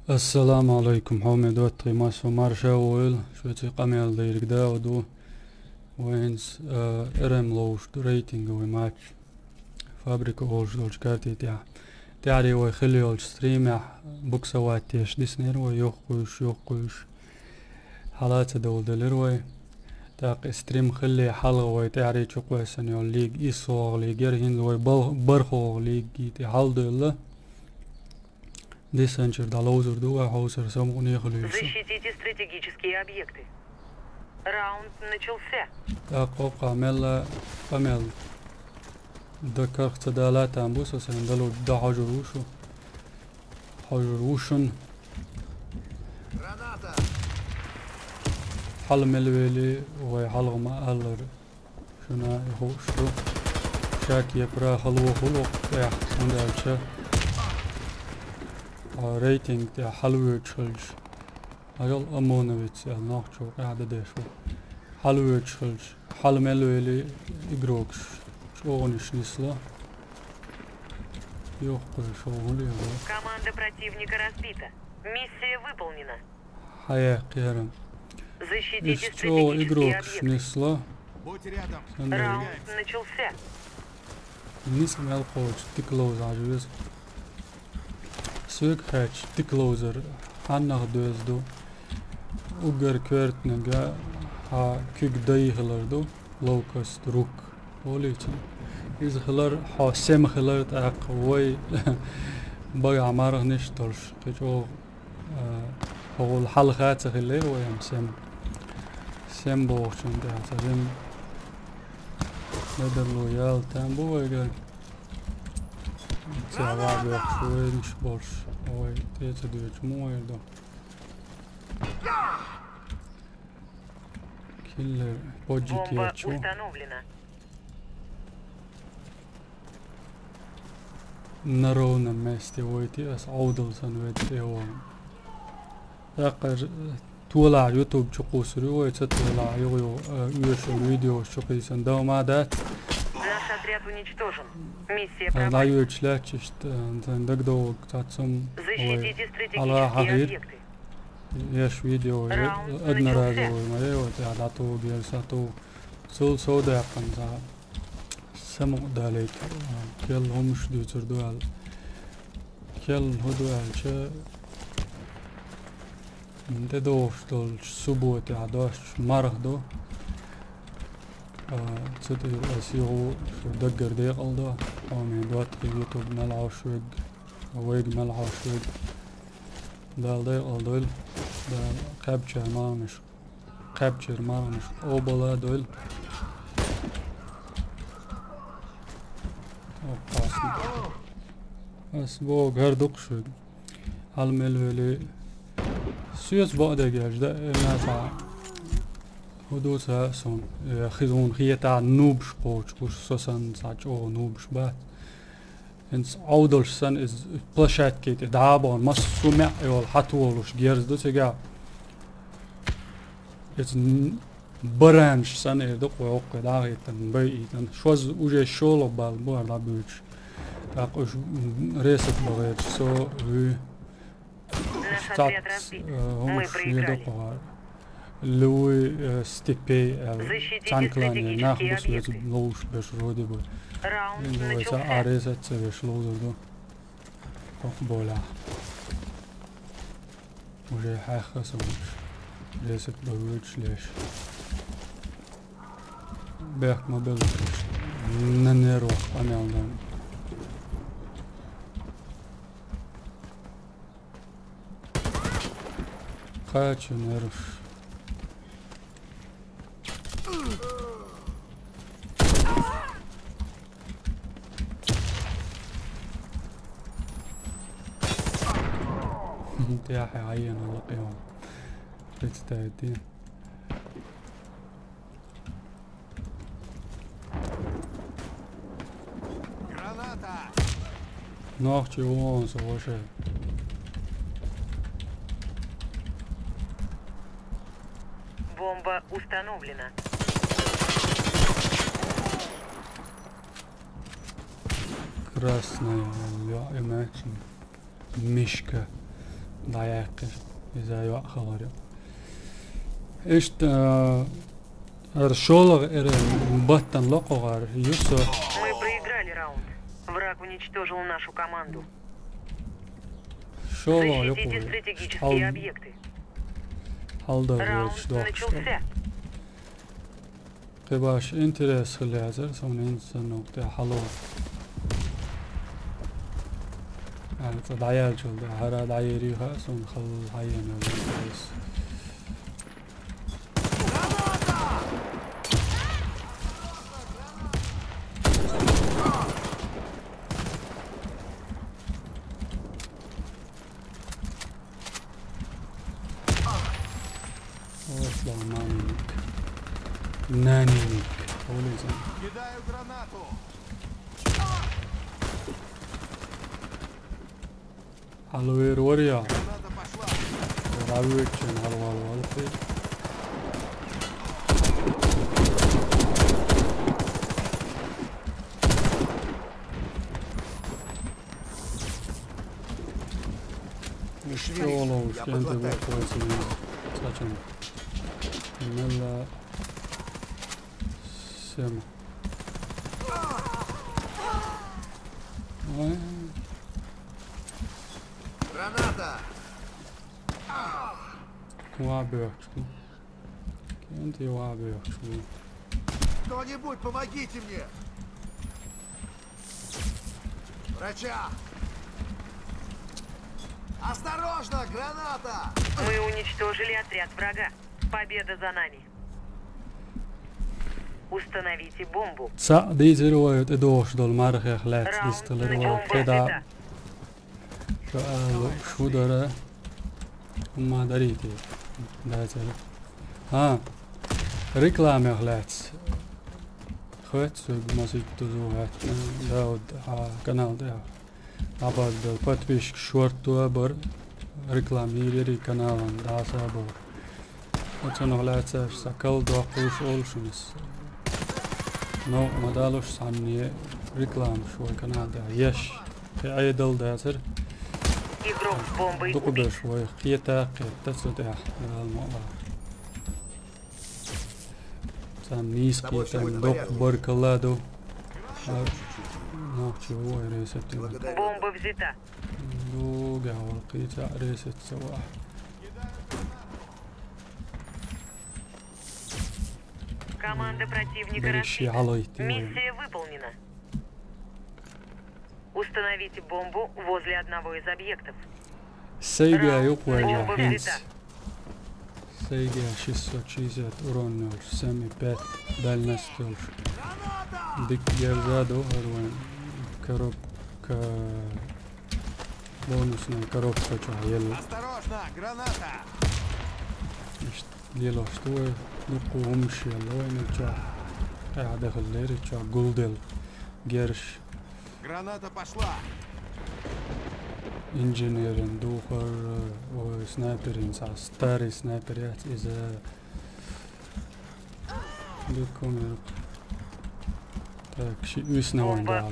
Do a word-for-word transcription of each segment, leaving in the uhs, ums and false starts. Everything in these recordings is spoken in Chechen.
Ассаламу алайкум, хьоме доттагӀий, массо марша войла, шуьца къамел дайриг да ду. Вайнц, э, Р М ловш ду рейтинговый матч. Фабрика олуш долчу карте тӀехь. ТӀаьхьаре вай хилла йолчу стримехь буксовать деш диснера вай, йоккхуьйш, йоккхуьйш. Хьала ца довла делира вай. ТӀаккха и стрим хилле хьалха вай тӀаьхьаре чу кхоьссина йолу лиг, иссоху лиг яра, хӀинца вай бал-, бархоху лиги тӀе хьалдевлла. Дисанчуьра дӀаловзур ду вай хьовсар самукъане хуьлуьйша. Защитите стратегические объекты. Раунд начался. ТӀаккха оккха мелла къамел дан карх ца дала там бу со сайн далу дан хьожур ву шу. Хьожур ву шуна. Хьала мел вели вай хьалха ма аллара. Шуна и хууш ду. Шаки я пра халвохула тӀехь, хӀунда аьлча, а, рейтинг тӀехь хьалавоьдуш хилча. Хьажал ОМОНовец аьлла нохчо къаьхьа дан деш ву. Хьалавоьдуш хилча, хьала мел вели игрокаш чӀогӀанаш нисло. Йоккхуш хӀума лела. Команда противника разбита. Миссия выполнена. Хьаяккхера. Защитите стратегические объекты. Иш чӀогӀа игрокаш нисло. Будь рядом. Раунд начался. Ниса мел кхочу дика ловза хьажа веза. Соьга хаьттича дика ловзар хьаннах доьза ду. Уггар коьртаниг хьан куьг дай хилар ду. Лоукост рук олийцина. Иза хилар, хьо сема хилар тӀаккха вай багахь марханаш долуш, кхин чӀогӀа, а, хьо волу хьалха а ца хиллера вай-м сема. Сема бохучун тӀехь ца вина. Медарло яла там бу вайга. Ца ваӀ бехаш вайнаш болуш, вай тӀе ца доьчу муха вайр ду. Киллер, поджиг. Бомба ечу установлена. На ровном месте войти, ас Ӏовдал сан вед тӀе вон. ТӀаккха ж-, толахь YouTube чу кхуссур ю вай, ца толахь юха-юха, а, оьшург видеош чу кхийсан дама дац. Наш отряд уничтожен. Миссия провалена. ДӀайоьдуш лаьтташ иштта, а, тхан дагадогӀург цхьаццум вай. Защитите стратегические объекты. Ӏала хьахийра. Еш видео, э, одноразовый ма е, вот, я дӀатугу, я сатугу. Цул сов даьккхина цхьа самукъадалийта, а, керла хӀумаш дуьйцур ду аьлла. Керла хӀун ду аьлча, м, тӀедогӀуш долчу субботехь достуш марха ду. А, цу тӀера ас юха шу даггара декъала до, хьоме доттагӀий, YouTube мел хьовш верг, вайга мел хьовш верг. Дала декъала дойла, Дала кхаьбчара марханаш, кхаьбчара марханаш къобал а дойла. Опасно. Ас боху, гар дукха шуьга. Хьала мел вели. Соьца бакъдерг аьлча, да, э, нацахь. ХӀун ду ца суна? Э, хи-, хьуна хетахь нубаш кхочуш, уьш со санна цхьа чӀогӀа нубаш бац. ХӀинца Ӏовдалш санна иза площадке тӀе дӀа а бахана, массо а маьӀ йолу хьатолуш герз ду цигахь. Иза н-, баранаш санна эр ду кху воккхе дӀа а хӀиттина, байийтина. Шозза уже шолгӀа балла бу хӀара дӀабуьйцуш. ТӀаккха уьш, м, ресет бан гӀерташ со вуьй. Наш отряд разбит. Мы проиграли. Луй, э, степей, э, цанклане нах бу соьца ловуш берш вроде бы. Раунд начался. Аресат ца веш ловзур ду. Кок боля. Уже хьаьхха со вуьш. Ресет бан вуьш леш. Бехк ма белла. На нервах къамел дан. Кхача нерваш. Тяхьа айена лакъян. Представьте. Граната! Нохчи вон со вообще. Бомба установлена. Красная, я, я, я, Мишка. ДӀаяьккхи. Иза йоӀ хабар ю. Иштта, а, ара шолгӀа ара баттан локхогӀар ю со. Мы проиграли раунд. Враг уничтожил нашу команду. ШолгӀа ю. Защитите стратегические объекты. Хьалдар Раунд вайчу дохуш начался. Кхибаш интерес хила яцара, суна хӀинца санна тӀе хьало. А, цӀа дӀаяьлчул тӀе, хӀара дӀаерий хаьа, суна хала хьаена веза. Ох, ла, наниник. Наниник. Олиза. Кидаю гранату. Хьалвер вар я. Граната пошла. Равечен хьалвал валхи. Школа уж кенте вокхойсина сачан. Мелла сема. Ой. Граната! Ва бехчу. Кенте ва бехчу. Кто-нибудь, помогите мне! Врача! Осторожно, граната! Мы уничтожили отряд врага. Победа за нами. Установите бомбу. Цхьаъ дийзира вай тӀедогӀуш долу мархех лаьцна. Раунд дисталира вай начался. КхидӀа. Шу ала, шу дара. Хьумма дарийти. Дацара. ХӀа. Рекламех лаьцна. Хвет соьга масийтта зу хӀаьтта. Дауд, хьан канал тӀехь. Абазда подписчик шорто а бар, реклама йийрера и каналан дӀаса а бар. Оцунах лаьцаш сан кал доккхуш олу шуна ас. Ну, ма далуш санне рекламаш вай канал тӀехь еш. Кхин Ӏедал дацара. Игрок с бомбой убит. Дукха берш вай кхета а кхетта цу тӀехь, Дала ма а. Царна нийса кхетам доккха баркалла ду. А, нохчо ву ай ресет дина. Бомба взята. Дуга вал кхийца ресет ца ва. Команда противника Бериш разбита. Миссия выполнена. Установите бомбу возле одного из объектов. Сайга юкъа вайга хӀинца. Сайга шестьсот шестьдесят урон йолуш, семь и пять дальность йолуш. Дика герза ду хӀара вайн коробка, бонусная коробка чохь елла. Осторожно, граната! Иштта лелош ду вай, дукха хӀумаш елла вайна чохь. Къаьхьа дахаллера чохь гулделла герш. Граната пошла! Инженерин духар, ой, снайперин цхьа старый снайпер яц иза. Дуккха мел. Так, ши висна вайн бала.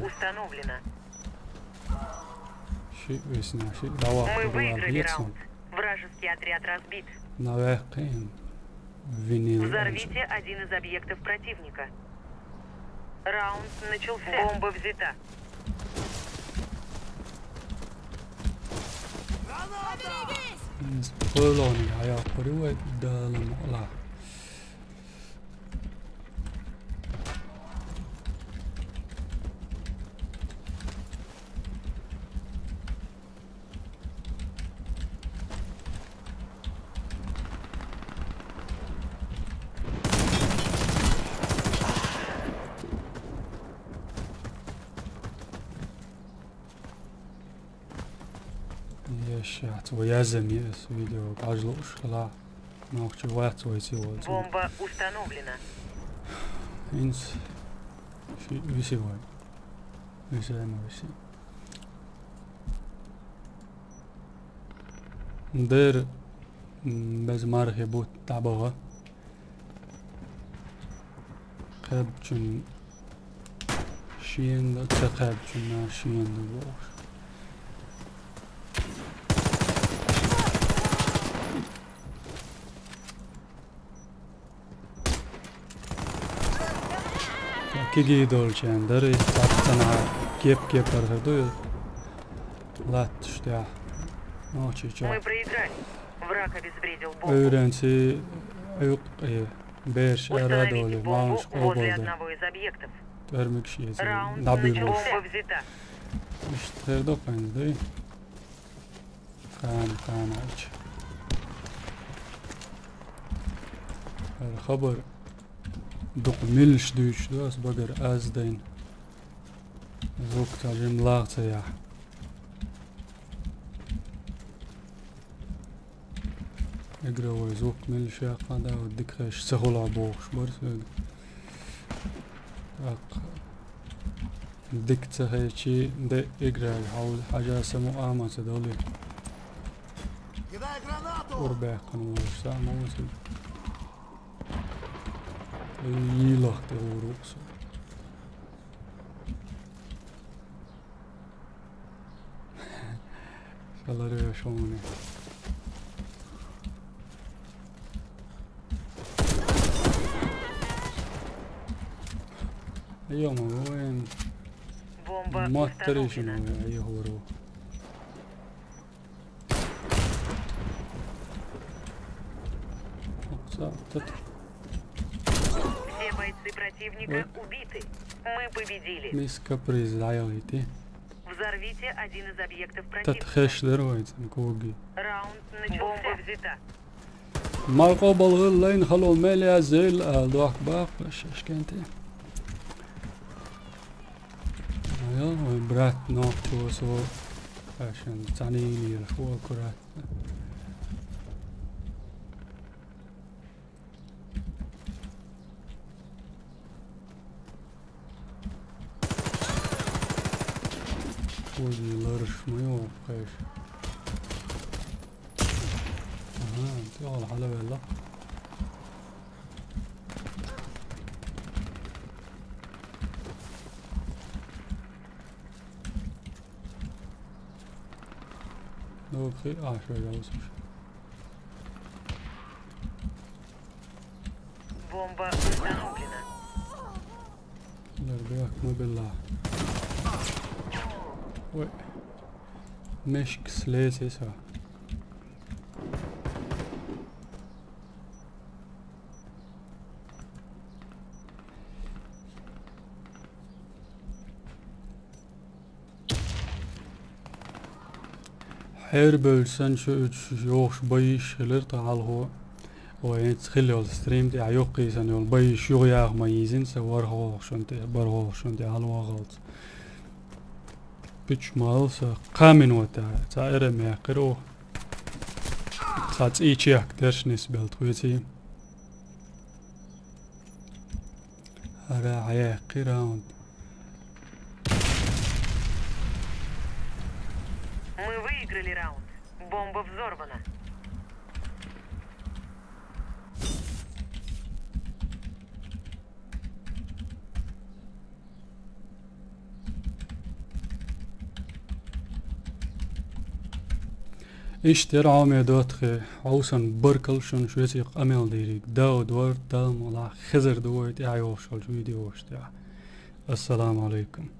Ши висна, ши давай. Мы выиграли раунд. Вражеский отряд разбит. Навеккхин. Винил. Взорвите один из объектов противника. Раунд начался. Бомба взята. Пылони, а я курю, да, ла. Ешац, вай язам ес видео бажлуш хала. Нохчи вац вай сивол. Бомба установлена. Инс ши виси вай. Виси ма виси. Дер, м, без мархи бут табага. Кхебчун шиенда, ца кхебчун шиенда бохуш. Кегий долчаьрна дара, цхьацца цхьана кеп-кепара хир ду, латташ тӀехь. Нохчийчохь. Мы проиграли. Враг обезвредил бомбу. Ойренций, аюкъ, э, бераш ара а долий, маьлхаш къобалдой. Установите бомбу возле одного из объектов. ТӀоьрмигаш эций, дӀабуьйлуш. Раунд начался. Бомба взята. Иштта хир ду кхайна, дуй? Кхана, кхана ича. ХӀара хабар дукха милаш дуьйцуш ду ас багара аз дайна. Звук цхьа жимма лагӀа ца яхь. Игровой звук милаш яккха да, вот дика хезаш ца хуьлахь бохуш бара соьга. ТӀаккха дика ца хезчий, де играй хьовза хьажа самукъа а ма ца долий. Кидай гранату! Урбаьккхина волуш са а ма ву цига. Йийлахь тӀе гӀур ву со. Ша ларвеш хьуна. Ё-моё, вайн. Бомба установлена. Маттарийшина вай, айхьа варо. Окса, тат. Все бойцы противника убиты. Мы победили. Мис каприз дӀайалийти. Взорвите один из объектов противника. Тат хеш дара вай цӀен коги. Раунд начался. Бомба взята. Маркъо балгӀа лайн хало мел язел, а, дохк бакъ, шашкенте. Ай, ой, брат, нохчо со, а, шен цӀанийнера, фу аккуратно. Ой, ларш, ма йо, кхеш. Ага, тӀехула хьалавелла. Ну, хи-, а, шо, я услышал. Бомба установлена. Дербек, мобилла. Ой. Мешк слез, эса. Хьерабевлла санна, шу уьш йохуш байиш хилира тхан хьалхо. Ой, хӀинца хилла йолу стрим тӀехь йоккхий санна йолу байиш юха яха ма йийзина сан ворхӀалгӀачунна тӀе, бархӀалгӀачунна тӀе хьалавахалц. Пуьчмал сан кхаа минота цхьа эра мехкира оха. Цхьа цӀий чехка дерш нисбелла тхоьций. Ара хьаяьккхи раунд. Мы выиграли раунд. Бомба взорвана. Иштта яра хьоме доттагӀий, хьовсан баркалла шуна шуьца къамел дийриг. Дауд вара, Далла мукъ лахь, хезар ду вай тӀаьхьа йолуш йолчу видеош тӀехь. Ассаламу алайкум.